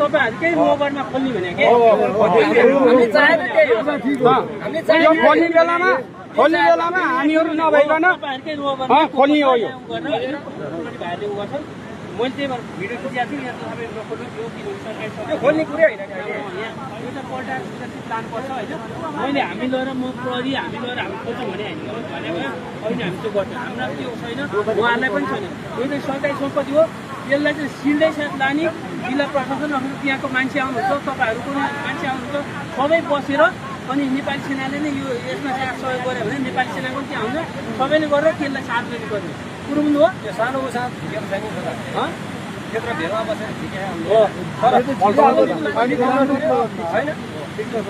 तपाईँहरूकै मोबाइलमा खोल्ने भनेको खोल्ने बेलामा हामीहरू नभइकन खोल्ने हो यो मैले त्यही भएर भिडियो खिचिरहेको थिएँ। यहाँ तपाईँ खोल्ने कुरै होइन, एउटा पल्टाएर प्लान पर्छ होइन। मैले हामी लगेर म प्रहरी हामी लगेर हामी खोल्छौँ भने होइन भनेको होइन, हामी त्यो गर्छौँ। हाम्रो त्यो छैन, उहाँहरूलाई पनि छैन। यो चाहिँ सरकारी सम्पत्ति हो, यसलाई चाहिँ सिल्दै साथ लाने जिल्ला प्रशासन त्यहाँको मान्छे आउनुहुन्छ, तपाईँहरूको मान्छे आउनुहुन्छ, सबै बसेर अनि नेपाली सेनाले नै यो यसमा चाहिँ सहयोग गर्यो भने नेपाली सेनाको पनि त्यहाँ हुन्छ, सबैले गरेर त्यसलाई सार्वजनिक गर्ने कुरो पनि हो। यो सानो क्षेत्र भेरमा बसेर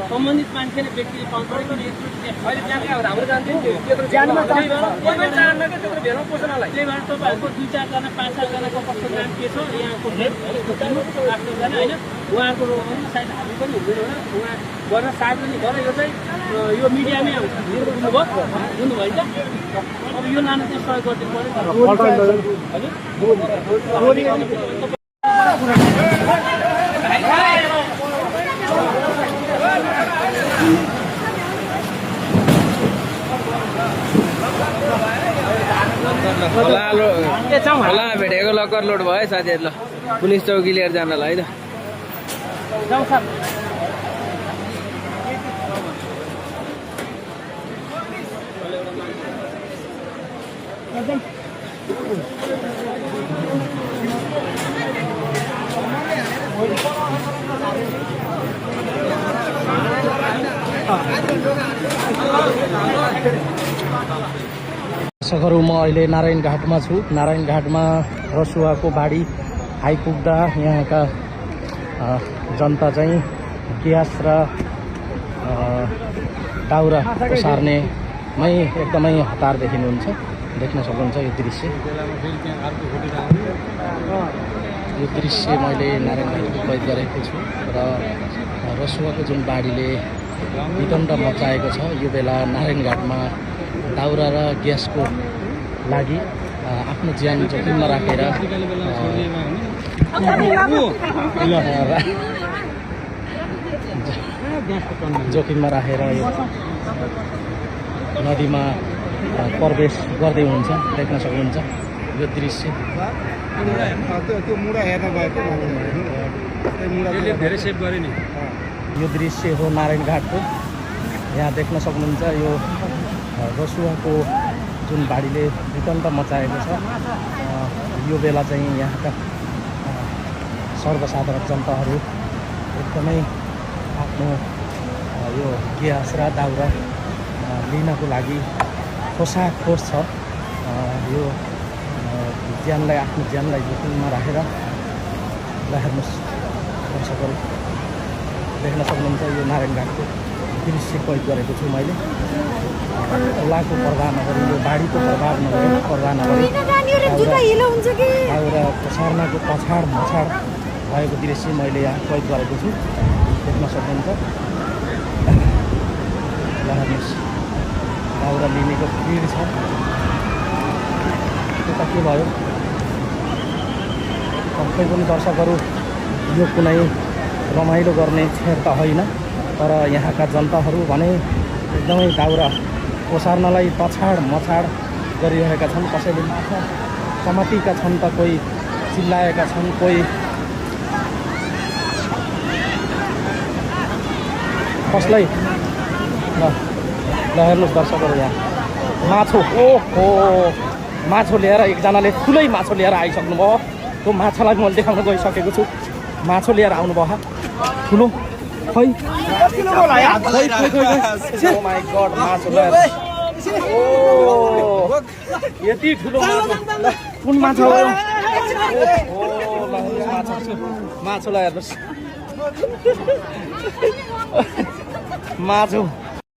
सम्बन्धित मान्छेले व्यक्तिले पाउनु पऱ्यो कि अहिले हाम्रो जान्थ्यो भेरमा पोषणलाई। त्यही भएर तपाईँहरूको 2-4 जना 5-7 जनाको कस्तो नाम के छ यहाँको आफ्नो होइन, उहाँको सायद हामी पनि हुँदैन होला, उहाँ गरेर सार्वजनिक गरेर यो चाहिँ यो मिडियामै आउँछ। बुझ्नुभयो नि त? अब यो लानु चाहिँ सहयोग गरिदिनु पऱ्यो। होला भेटेको लकर लोड भयो साथीहरू। ल पुलिस चौकी लिएर जानलाई है त। दर्शकहरू म अहिले नारायणघाटमा छु। नारायणघाटमा रसुवाको बाढी आइपुग्दा यहाँका जनता चाहिँ ग्यास र दाउरा ओसार्नेमै एकदमै हतार देखिनुहुन्छ। देख्न सक्नुहुन्छ यो दृश्य। यो दृश्य मैले नारायणघाटको कैद गरेको छु र रसुवाको जुन बाढीले विदण्ड मचाएको छ यो बेला नारायणघाटमा दाउरा र ग्यासको लागि आफ्नो ज्यान जोखिममा राखेर यो नदीमा प्रवेश गर्दै हुनुहुन्छ। देख्न सक्नुहुन्छ यो दृश्य। यो दृश्य हो नारायणघाटको। यहाँ देख्न सक्नुहुन्छ यो रसुवाको जुन बाढीले विकण्ठ मचाएको छ। यो बेला चाहिँ यहाँका सर्वसाधारण जनताहरू एकदमै आफ्नो यो ग्यास र दाउरा लिनको लागि खोसाखोस छ। यो ज्यानलाई आफ्नो ज्यानलाई जोखिममा राखेर हेर्नुहोस् दर्शकहरू देख्न सक्नुहुन्छ यो नारायणघाटको दृश्य कैद गरेको छु मैले। खोलाको प्रभाव नगरी यो बाढीको प्रभाव नगरी दाउरा ओसार्नको पछाड मछाड भएको दृश्य मैले यहाँ कैद गरेको छु। देख्न सक्नुहुन्छ हेर्नुहोस् दाउरा लिनेको भिड छ। त्यो त के भयो पक्कै पनि दर्शकहरू यो कुनै रमाइलो गर्ने क्षेत्र त होइन, तर यहाँका जनताहरू भने एकदमै दाउरा ओसार्नलाई पछाड मछाड गरिरहेका छन्। कसैले माछा समातेका छन् त कोही चिल्लाएका छन्, कोही कसलाई ल हेर्नुहोस् दर्शकहरू यहाँ माछो ओहो माछो लिएर एकजनाले ठुलै माछो लिएर आइसक्नु भयो। त्यो माछालाई मैले देखाउन गइसकेको छु। माछो लिएर आउनुभयो ठुलो खै माई गड माछो लिएर यति ठुलो माछो कुन माछो हो? माछो ल हेर्नुहोस् माछो